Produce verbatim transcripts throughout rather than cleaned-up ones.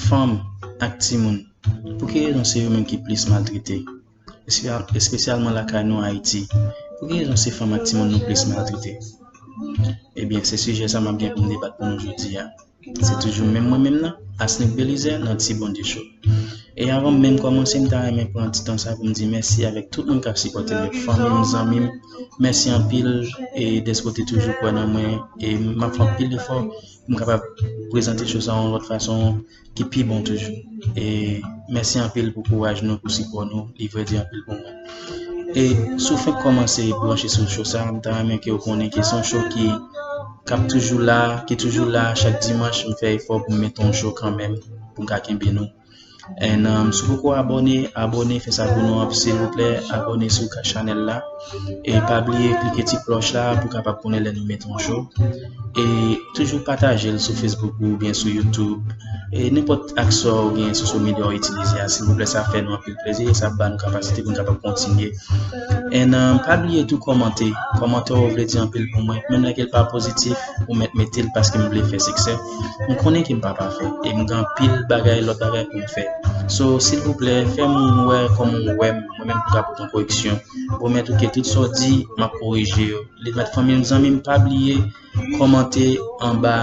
Fanm ak timoun, pou ki rezon se yo menm ki plis maltrete? Espe-, espesyalman lakay nou Ayiti. Pou ki rezon se fanm ak timoun nou plis maltrete? Ebyen, se sijè sa m ap gen pou m debat pou nou jodi a. Se toujou menm mwen menm nan, Asnick Belizaire nan Ti Bondye Show. E avan m menm kòmanse, m ta renmen pran ti tan sa pou m di mèsi avèk tout moun k ap sipòte m yo, fanmi m, zanmi m. Mèsi anpil e dèske w te toujou kwè nan mwen. E m ap fè anpil efò pou m kapab prezante show sa yon lòt fason ki pi bon toujou. E mèsi anpil pou kouraj nou, pou sipò nou, li vrè di anpil pou mwen. E si w fenk kòmanse branche sou show sa, m ta renmen ke w konnen ke se yon show ki, k ap toujou la, ki toujou la chak dimanch, m fè efò pou m mete yon show kanmenm, pou m ka kenbe nou. And, um, si w poko abòne, abòne, fè sa pou nou, silvouplè, abòne sou ka-, chanèl la. E pa bliye klike ti klòch la pou w kapab konnen lè nou mete yon show. E toujou pataje l sou Facebook ou oubyen sou YouTube. E nenpòt aksè ou gen social media ou itilize a, silvouplè, sa fè nou anpil plezi e sa ba nou kapasite pou nou kapab kontinye. And, um, pa bliye tou kòmante. Kòmantè w vle di anpil pou mwen. Menm lè ke l pa pozitif, ou mèt mete l paske m vle fè siksè. M konnen ke m pa pafè e m gen anpil bagay, lòt bagay pou m fè. So, silvouplè, fè m wè kòman w wè m, mwen menm pou ka pote yon koreksyon. Pwomèt ou ke tout sa w di, m ap korije yo. Li mèt fanmi m, zanmi m, pa bliye kòmante anba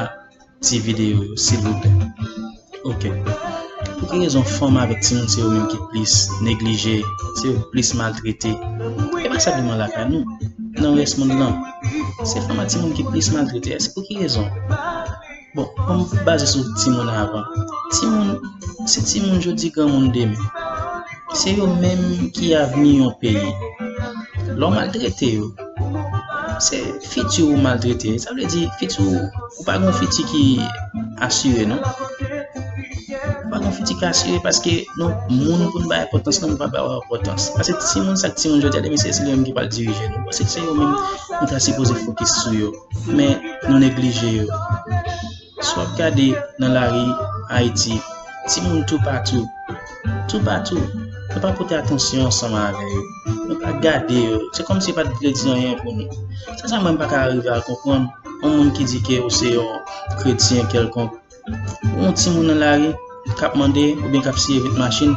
ti videyo yo, silvouplè. Ok. Pou ki rezon fanm avèk timoun se yo menm ki plis neglije, se yo ki plis maltrete? E pa senpleman lakay nou, nan rès mond lan. Se fanm ak timoun ki plis maltrete. Èske pou ki rezon? Bon, ann baze sou timoun avan. Timoun, se timoun jodi, granmoun demen. Se yo menm ki avni yon peyi. Lè w maltrete yo, se fiti w ou maltrete. Sa vle di, fiti w, ou pa gen yon fiti ki asire, non. Ou pa gen yon fiti ki asire paske nou, moun pou n bay enpòtans, non, nou pa bay enpòtans. Paske timoun, sa k timoun jodi a, demen se, se li menm ki pral dirije nou. Paske se yo menm nou ta sipoze fokis sou yo. Men nou neglije yo. Si w ap gade nan lari Ayiti, timoun toupatou, toupatou, yo pa pote atansyon ansanm avè yo. Yo pa gade yo. Se kòmsi yo pa t vle di anyen pou nou. Se sa mwen m pa ka rive al konprann. Yon moun ki di ke ou se yon kretyen kèlkonk, yon timoun nan lari k ap mande oubyen k ap siye vit machin,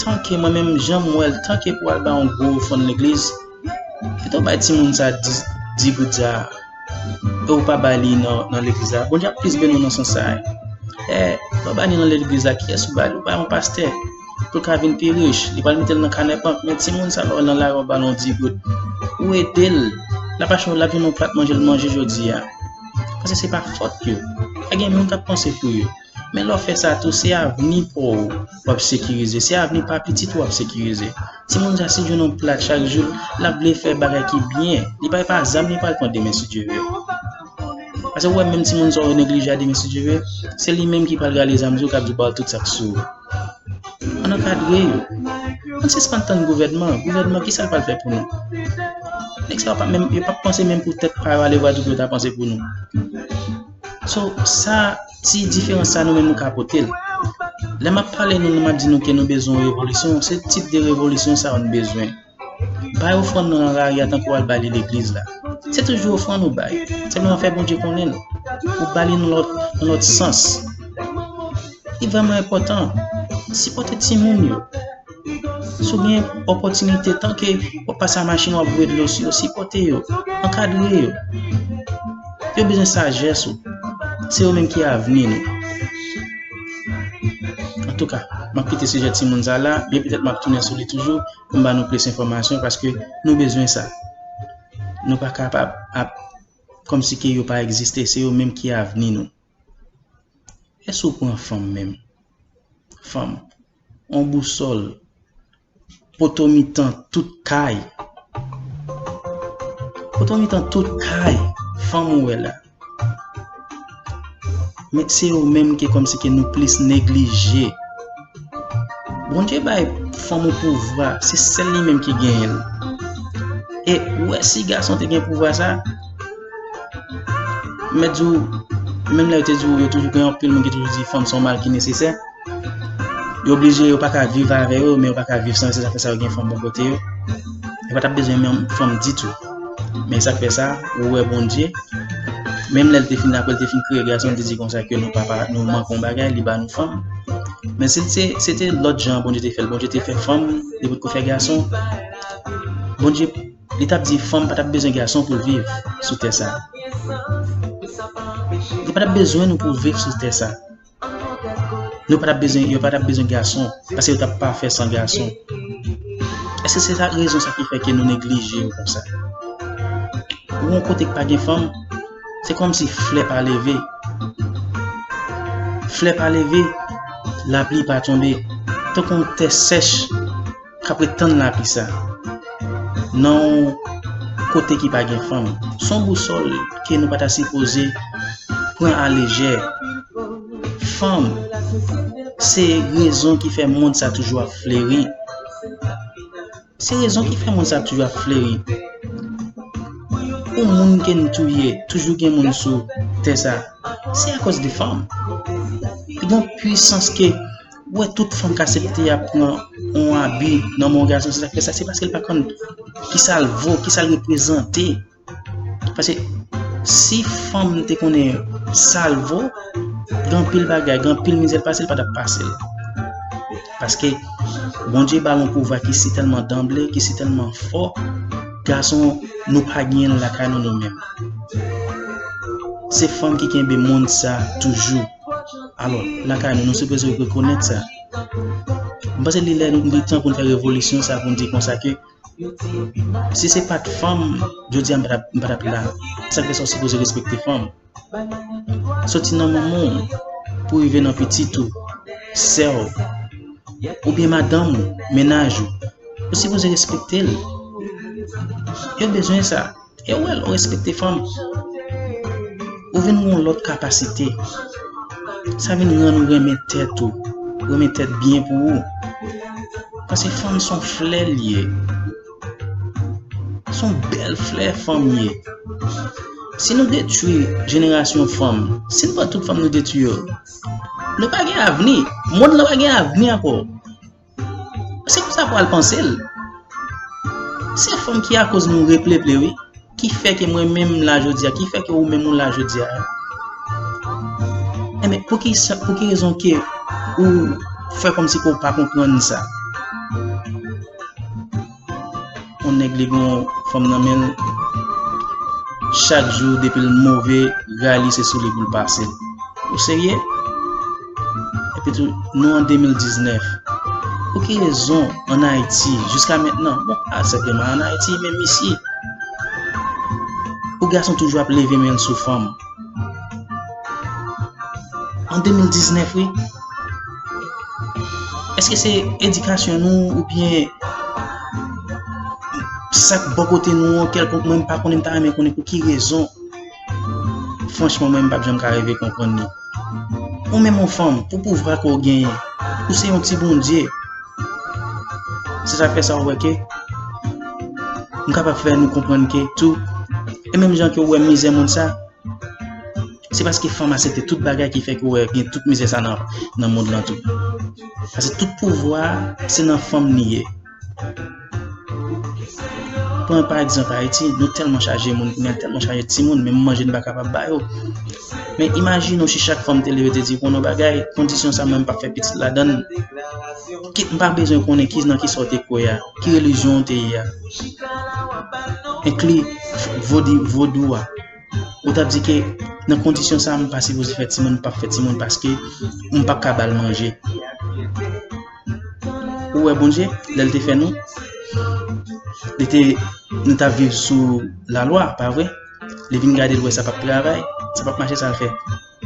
tanke mwen menm, jan m wè l, tanke pou al bay yon gwo ofrann legliz, kite w bay timoun sa di, di goud sa a, e ou pa ba li nan, nan legliz la, Bondye ap plis beni w nan sans sa a. E lè w ba li nan legliz la, kiyès ou ba li? Ou ba yon pastè pou l ka vin pi rich, li pral mete l nan kanè bank. Men timoun sa, lè w nan lari, w ba l yon di goud, ou ede l, l ap achte, l ap jwenn yon plat manje l manje jodi a. Paske se pa fòt yo. Pa gen moun k ap panse pou yo. Men lè w fè sa tou, se avni pa w w ap sekirize, se avni pa pitit ou w ap sekirize. Timoun sa, si l jwenn yon plat chak jou, l ap vle fè bagay ki byen. Li pa, pa zam li pral pran demen, si Dye vle. Paske ou wè, menm timoun sa w neglije a, demen, si Dye vle, se li menm ki pral rale zam sou ou, k ap di w ba w tout sa k sou ou. Ann ankadre yo. Ann sispann tann gouvènman. Gouvènman, kisa l pral fè pou nou? Nèg sa yo pa menm, yo p ap panse menm pou tèt pa yo, alevwa di pou yo ta panse pou nou. So, sa, ti diferans sa nou menm nou ka pote l. Lè m ap pale nou, lè m ap di nou ke nou bezwen yon revolisyon, se tip de revolisyon sa yo nou bezwen. Bay ofrann nan lari a tankou w al bay li legliz la. Se toujou ofrann ou bay. Senpleman fè Bondye konnen l. Ou ba li nan lòt, nan lòt sans. Li vrèman enpòtan. Sipòte timoun yo. Si w gen opòtinite, tanke w ap pase a machin, w ap voye dlo sou yo, sipòte yo, ankadre yo. Yo bezwen sajès ou. Se yo menm ki avni nou. Antouka, m ap kite sijè timoun sa la, byen petèt m ap tounen sou li toujou pou m ba nou plis enfòmasyon, paske nou bezwen sa. Nou pa kapab ap kòmsi ke yo pa egziste, se yo menm ki avni nou. Èske ou pran fanm menm? Fanm, yon bousòl, poto mitan tout kay. Poto mitan tout kay, fanm ou wè la. Men se yo menm ke kòmsi ke nou plis neglije. Bondye bay fanm ou pouvwa, se sèl li menm ki genyen l. E ou wè si gason te gen pouvwa sa, m mèt di w, menm lè yo te di w, yo toujou gen anpil moun ki toujou di fanm se yon mal ki nesesè. Yo oblije, yo pa ka viv avè yo, men yo pa ka viv san yo, se sa fè sa yo gen fanm bò kote yo. Yo pa t ap bezwen menm fanm ditou. Men sa k fè sa, ou wè Bondye, menm lè l te fin, apre l te fin kreye gason, l te di konsa ke nou papa, nou manke yon bagay, li ba nou fanm. Men si se, se te lòt jan Bondye te fè l, Bondye te fè fanm, li potko fè gason, Bondye, li t ap di fanm pa t ap bezwen gason pou l viv sou tè sa. Li pa t ap bezwen nou pou viv sou tè sa. Nou pa t ap bezwen, yo pa t ap bezwen gason, paske yo t ap pafè san gason. Èske se sa rezon sa ki fè ke nou neglije yo konsa? Ou yon kote k pa gen fanm, se kòmsi flè pa leve. Flè pa leve, lapli pa tonbe. Tankou yon tè sèch k ap ret tann lapli sa. Nan yon kote ki pa gen fanm. Se yon bousòl ke nou pa ta sipoze pran alejè. Fanm, se rezon ki fè mond sa toujou ap fleri. Se rezon ki fè mond sa toujou ap fleri. Pou moun ke n touye, toujou gen moun sou tè sa. Se akòz de fanm. Li gen yon pwisans ke, ou wè, tout fanm k aksepte ap pran yon abi nan men yon gason, se sa k fè sa, se paske l pa konn kisa l vo, kisa l reprezante. Paske si fanm te konnen sa l vo, gen anpil bagay, gen anpil mizè l pase, l pa t ap pase l. Paske Bondye ba l yon pouvwa ki si tèlman danble, ki si tèlman fò, gason, nou pa genyen l lakay nou, nou menm. Se fanm ki kenbe mond sa toujou. Alò, lakay nou, nou sipoze rekonèt sa. M panse li lè, nou, li tan pou n fè revolisyon sa, pou n di konsa ke si se pa t fanm, jodi a m pa t ap, m pa t ap la. Sa k fè sa w sipoze respekte fanm. Soti nan manman w pou rive nan pitit ou, sè w, oubyen madanm ou, mennaj ou, ou sipoze respekte l. Yo bezwen sa. E w wè, lè w respekte fanm, ou vin gen yon lòt kapasite. Sa vin rann ou renmen tèt ou, renmen tèt byen pou ou. Paske fanm se yon flè l ye. Se yon bèl flè fanm ye. Si nou detwi jenerasyon fanm, si n pran tout fanm nou detwi yo, nou pa gen avni. Mond lan pa gen avni ankò. Se konsa pou al panse l. Se fanm ki akoz nou repleple, wi. Ki fè ke mwen menm m la jodi a, ki fè ke ou menm ou la jodi a. Enben, pou ki sa, pou ki rezon ke ou fè kòmsi ke ou pa konprann sa? Yon nèg li gen yon fanm nan men l, chak jou depi l move, ray li se sou li pou l pase. Ou serye? Epi tou, nou an de mil diznèf. Pou ki rezon ann Ayiti, jiska mentnan, bon, pa sèlman ann Ayiti, menm isi, pou gason toujou ap leve men l sou fanm? An de mil diznèf, wi. Èske se edikasyon nou oubyen sa k bò kote nou an kèlkonk, mwen m pa konnen, m ta renmen konnen pou ki rezon. Franchman, mwen m p ap janm ka rive konprann li. Ou menm yon fanm, pou pouvwa ke w genyen, ou se yon ti bondye. Se sa k fè sa w wè ke m kapab fè nou konprann ke tou, e menm jan ke w wè mizè mond sa, se paske fanm aksepte tout bagay ki fè ke w wè gen tout mizè sa nan, nan mond lan tou. Paske tout pouvwa a, se nan fanm li ye. Pran pa egzanp Ayiti, nou tèlman chaje moun kounye a, tèlman chaje timoun, menm manje n pa kapab ba yo. Men imajine w si chak fanm te leve te di, "Konnen yon bagay, kondisyon sa mwen m p ap fè pitit ladan l." Ki, m pa bezwen konnen ki, nan ki sa w te kwè a, ki relijyon w te ye a, enkli vodou, vodou a. Ou t ap di ke nan kondisyon sa, m pa sipoze fè timoun, m p ap fè timoun paske m p ap ka ba l manje. Ou wè Bondye, lè l te fè nou, li te, nou t ap viv sou lalwa, pa vre? Li vin gade, l wè sa p ap travay, sa p ap mache, sa l fè?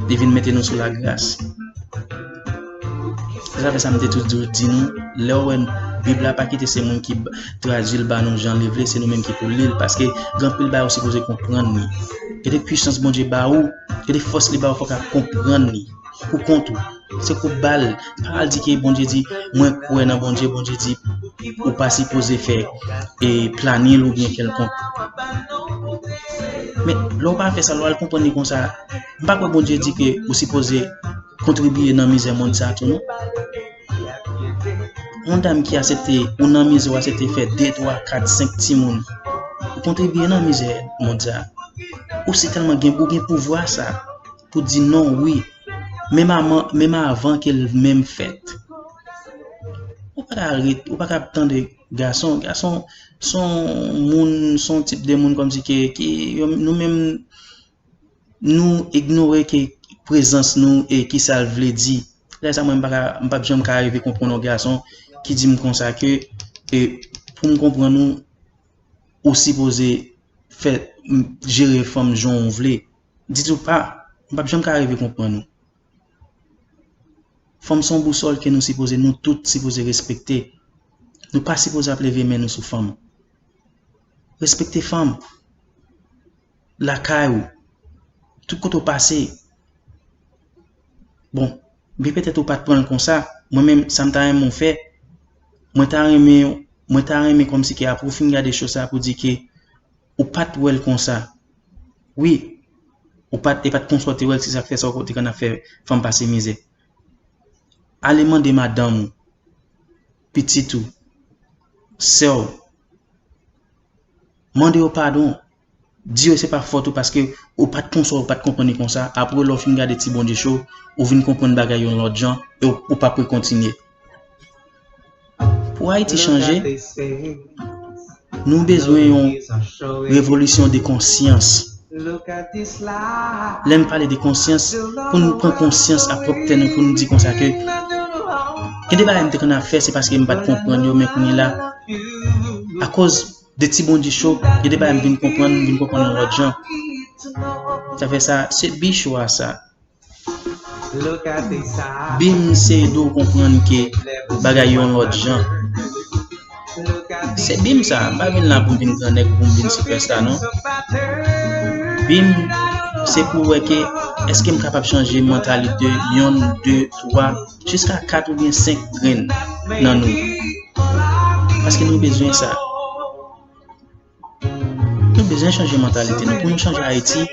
Li vin mete nou sou lagras. Se sa fè sa m te toujou di nou, lè w wè Bib la pa kite se moun ki tradui l ba nou jan li vle, se nou menm ki pou li l, paske gen anpil bagay ou sipoze konprann li. Gade pwisans Bondye ba ou, gade fòs li ba ou, fò w ka konprann li pou kont ou. Se kou bal, pa al di ke Bondye di, "Mwen kwè nan Bondye," Bondye di, "Ou pa sipoze fè e planin l oubyen kèlkonk." Men, lè w pa fè sa, lè w al konprann li konsa, m pa kwè Bondye di ke ou sipoze kontribye nan mizè mond sa tou, non. Yon dam ki aksepte, ou nan mizè, w aksepte fè de, twa, kat, senk timoun, ou kontribye nan mizè mond sa. Ou si tèlman gen, ou gen pouvwa sa pou di non, wi. menm avan, menm avan ke l menm fèt. Ou pa ka ret, ou pa ka ap tande gason. Gason se yon moun, se yon tip de moun kòmsi ke, ki, yo, nou menm, nou ignore ke prezans nou e ki sa l vle di. Lè sa, mwen, m pa ka, m p ap janm ka rive konprann yon gason ki di m konsa ke, e, pou m konprann ou, ou sipoze fè, m, jere fanm jan w vle. Ditou pa, m p ap janm ka rive konprann ou. Fanm se yon bousòl ke nou sipoze, nou tout sipoze respekte. Nou pa sipoze ap leve men nou sou fanm. Respekte fanm. Lakay ou. Tout kote w pase. Bon, byen petèt ou pa t pran l konsa. Mwen menm, sa m ta renmen w fè, mwen ta renmen, mwen ta renmen kòmsi ke apre w fin gade cho sa pou di ke ou pa t wè l konsa. Wi, ou pa t, e pa t konsa w te wè l, se sa k fè sa w te konn ap fè fanm pase mizè. Ale mande madanm ou, pitit ou, sè w, mande yo padon. Di yo se pa fòt ou paske ou pa t konsa, ou pa t konprann li konsa. Apre lè w fin gade Ti Bondye Show, ou vin konprann bagay yon lòt jan e ou, ou p ap rekontinye. Pou Ayiti chanje, nou bezwen yon revolisyon de konsyans. Lè m pale de konsyans, pou nou pran konsyans a pwòp tè nou, pou nou di konsa ke gen de bagay m te konn ap fè, se paske m pa t konprann yo, men kounye la, akoz de Ti Bondye Show, gen de bagay m vin konprann, m vin konprann yon lòt jan. Sa fè sa, se bi cho a sa. Bi m se ede w konprann ke bagay yon lòt jan. Se bi m sa, m pa vin la pou m vin grannèg, pou m vin sipèsta, non. Bi m, se pou wè ke èske m kapab chanje mantalite yonn, de, twa, jiska kat oubyen senk grenn nan nou. Paske nou bezwen sa. Nou bezwen chanje mantalite nou. Pou nou chanje Ayiti,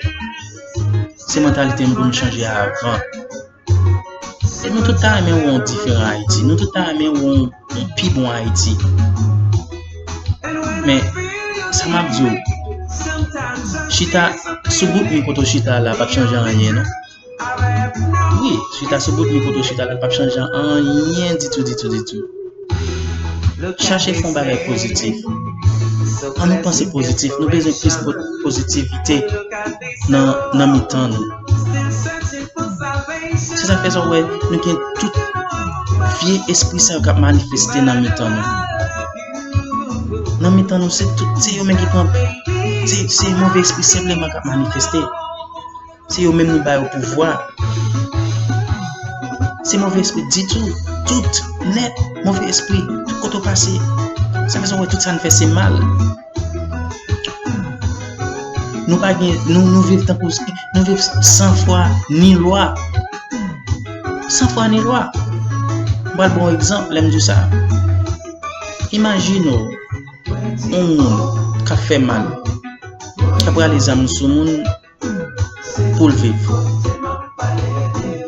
se mantalite nou pou nou chanje avan. E nou tout ta renmen wè yon diferan Ayiti. Nou tout ta renmen wè yon, yon pi bon Ayiti. Men, sa m ap di w, chita sou bout mi kote w chita la, p ap chanje anyen, non. Wi, chita sou bout mi kote w chita la, l p ap chanje anyen ditou, ditou, ditou. Chache fè yon bagay pozitif. Ann nou panse pozitif. Nou bezwen plis po-, pozitivite nan, nan mitan nou. Se sa k fè sa w wè nou gen tout vye espri sa yo k ap manifeste nan mitan nou. Nan mitan nou, se tout, se yo menm ki pran, se, se move espri senpleman k ap manifeste. Se yo menm nou ba yo pouvwa. Se move espri ditou, tout, nèt, move espri, tout kote w pase. Sa fè sa w wè tout sa n fè se mal. Nou pa gen, nou, nou viv tankou, nou viv san fwa ni lwa. San fwa ni lwa. M pral ba w yon egzanp lè m di w sa. Imajine w yon moun k ap fè mal, k ap rale zam sou moun, pou l viv.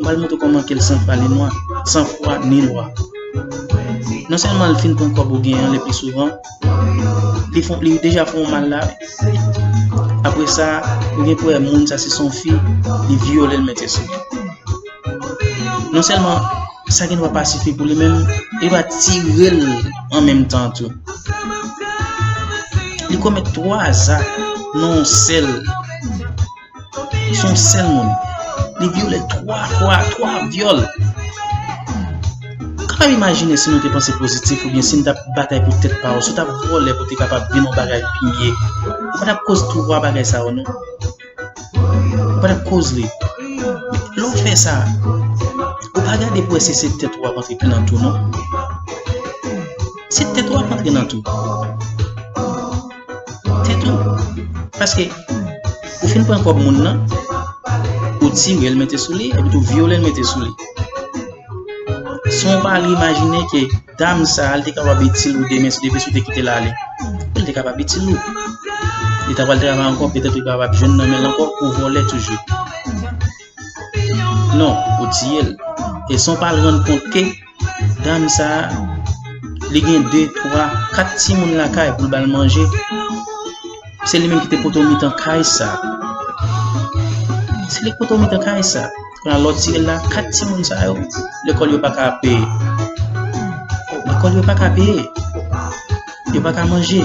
M pral montre w kòman ke l san fwa ni lwa, san fwa ni lwa. Non sèlman l fin pran kòb ou genyen an le pli souvan, li fon, li deja fè w mal la. Apre sa, ou gen pou wè moun sa, si se yon fi, li vyole l mete sou li. Non sèlman sa gen dwa pa sifi pou li menm, li va tire l an menm tan tou. Li komèt twa zak nan yon sèl, se yon sèl moun. Li vyole l twa fwa, twa vyòl. Ou kapab imajine si nou te panse pozitif oubyen si n t ap batay pou tèt pa w, si w t ap vòlè pou w te kapab vin yon bagay pi mye. Ou pa t ap koz twa bagay sa yo, non. Ou pa t ap koz li. Lè w fè sa, ou pa gade pou wè si se tèt ou ap antre nan tou, non. Se tèt ou ap antre nan tou. Tèt ou. Paske, ou fin pran kòb moun nan, ou tire l mete sou li, epi tou vyole l mete sou li. San w pa imajine ke dam sa a, li te kapab itil ou demen, si depi si w te kite l ale. Li te kapab itil ou. Li ta pral travay ankò, petèt ou kapab jwenn nan men l ankò, ou vòlè toujou. Non, ou tiye l. E san w pa rann kont ke dam sa a, li gen de, twa, kat timoun lakay pou l ba l manje. Se li menm ki te poto mitan kay sa. Se li ki poto mitan kay sa. Kounye a lè w tire l la, kat timoun sa yo, lekòl yo pa ka peye. Lekòl yo pa ka peye. Yo pa ka manje.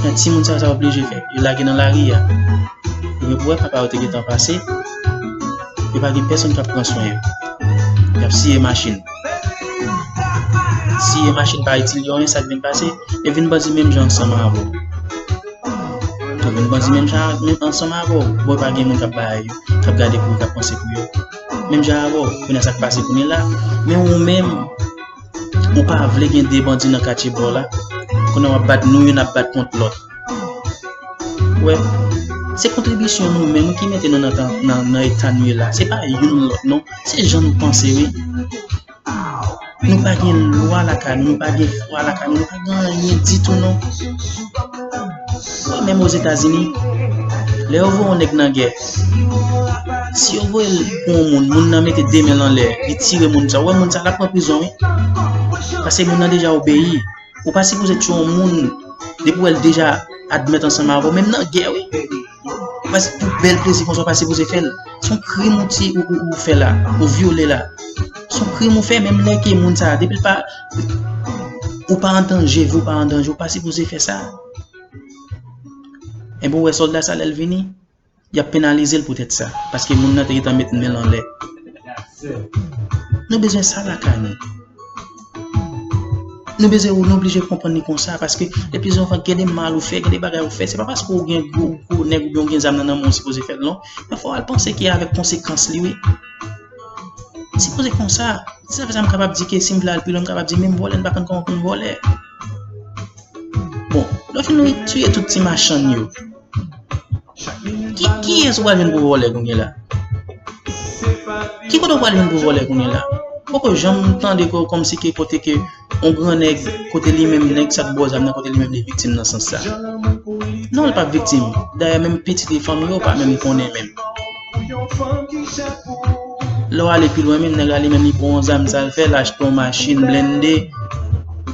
Kat timoun sa yo, sa yo oblije fè? Yo lage nan lari a. Ebyen, pou wè papa yo te gentan pase, yo pa gen pèsonn k ap pran swen yo. Y ap siye machin. Siye machin pa itil yo anyen, sa k vin pase, yo vin bandi menm jan ansanm avè w. Yo vin bandi menm jan, menm ansanm avè w. Bon, pa gen moun k ap bay yo, k ap gade pou yo, k ap panse pou yo. Menm jan avè w, kounye a sa k pase kounye la. Men ou menm, ou pa vle gen de bandi nan katye ba w la. Kounye a w ap bat nou, youn ap bat kont lòt. Wè, se kontribisyon nou menm ki mete nou nan, tan- nan, nan eta nou ye la. Se pa youn lòt, non. Se jan nou panse, wi. Nou pa gen lwa lakay nou, nou pa gen fwa lakay nou, nou pa gen anyen ditou, non. Wè, menm Ozetazini, lè yo voye yon nèg nan gè, si yo voye l pou yon moun, moun nan mete de men l anlè, li tire moun sa, wè, moun sa, l ap pran prizon, wi. Paske moun nan deja obeyi. Ou pa sipoze tchwe yon moun depi w wè l deja admèt ansanm avè w, menm nan gè, wi. Paske pou bèl plezi konsa, ou pa sipoze fè l. Se yon krim ou ti, ou, ou, ou fè la, ou vyole la. Se yon krim ou fè, menm lè ke moun sa, depi l pa, ou pa an danje, vi w pa an danje, ou pa sipoze fè sa. Ebyen, ou wè sòlda sa, lè l vini, y ap penalize l poutèt sa, paske moun nan te gentan met men l anlè. Nou bezwen sa lakay nou. Nou bezwen, nou oblije konprann li konsa, paske le pli souvan gen de mal ou fè, gen de bagay ou fè, se pa paske ou gen gwo, gwo nèg oubyen ou gen zam nan, nan men w ou sipoze fè l, non. Men fò w al panse ke avèk konsekans li, wi. Sipoze konsa. Se sa fè sa m kapab di ke si m vle al pi lwen, m kapab di menm vòlè, n pa konn kòman pou n vòlè. Bon, lè w fin wi, tiye tout ti machann yo. Ki, kiyès ou pral jwenn pou vòlè kounye la? Ki kote ou pral jwenn pou vòlè kounye la? Poko janm tande ko-, kòmsi ke kote ke yon gran nèg, kote li menm nèg sa k ba w zam nan, kote li menm li viktim nan sans sa. Non, li pa viktim. Dayè, menm pitit li, fanmi yo pa menm konnen menm. Lè w ale pi lwen, menm nèg la li menm li pran yon zam, sa l fè, l achte yon machin blende,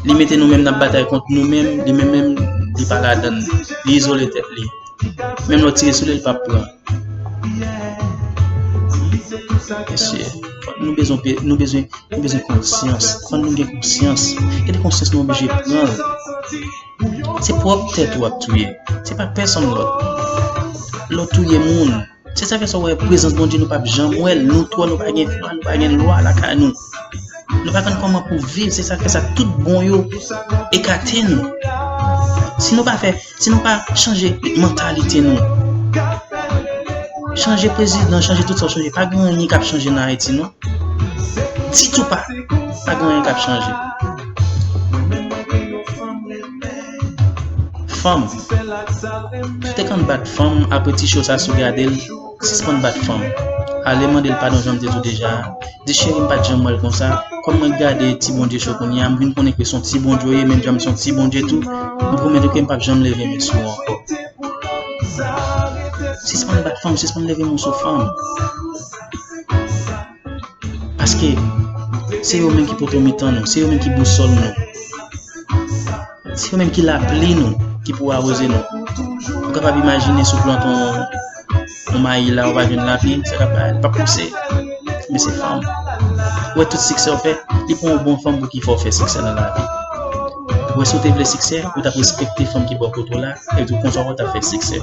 li mete nou menm n ap batay kont nou menm, li menm menm li pa ladann, li izole tèt li. Menm lè w tire sou li, li p ap pran. Mesye, fòk nou bezwen pe-, nou bezwen, nou bezwen konsyans. Fòk nou gen konsyans. Gen de konsyans nou oblije pran l. Se pwòp tèt ou ap touye. Se pa pèsonn lòt. Lè w touye moun, se sa fè sa w wè prezans Bondye nou p ap janm wè l. Nou twò, nou pa gen fwa, nou pa gen lwa lakay nou. Nou pa konn kòman pou viv, se sa fè sa tout bon yo ekate nou. Si nou pa fè, si nou pa chanje mantalite nou, chanje prezidan, chanje tout sa w chanje, pa gen anyen k ap chanje nan Ayiti, non. Ditou pa. Pa gen anyen k ap chanje. Fanm, si w te konn bat fanm, apre ti cho sa, si w gade l, sispann bat fanm. Ale mande l padon, jan m te di w deja. Di, cheri, m pa t janm wè l konsa. Kòm mwen gade Ti Bondye Show kounye a, m vin konnen ke se yon ti Bondye w ye, menm jan m se yon ti Bondye tou. M pwomèt ou ke m p ap janm leve men sou ou ankò. Sispann bat fanm, sispann leve men w sou fanm. Paske se yo menm ki poto mitan nou, se yo menm ki bousòl nou. Se yo menm ki lapli nou, ki pou awoze nou. Ou kapab imajine si w plante yon, yon mayi la, ou pa jwenn lapli, sa k ap bay, li p ap pouse. Men se fanm. Ou wè tout siksè w fè, li pran yon bon fanm pou ki fè w fè siksè nan lavi. Ou wè si w te vle siksè, ou t ap respekte fanm ki bò kote w la, e tou konsa w t ap fè siksè.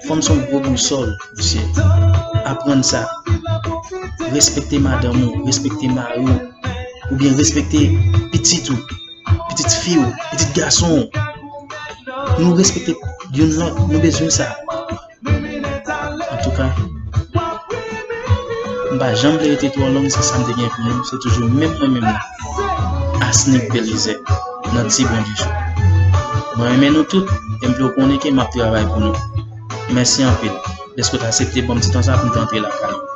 Fanm se yon gwo bousòl, mesye. Aprann sa. Respekte madanm ou, respekte mari w, oubyen respekte pitit ou, pitit fi w, pitit gason w. Nou respekte youn lòt, nou bezwen sa. Antouka, m pa janm vle rete twò long, se sa m te gen pou nou, se toujou menm mwen menm nan. Asnick Belizaire, nan Ti Bondye Show. Mwen renmen nou tout, e m vle w konnen ke m ap travay pou nou. Mèsi anpil, dèske w t aksepte ban m ti tan sa pou m te antre lakay ou.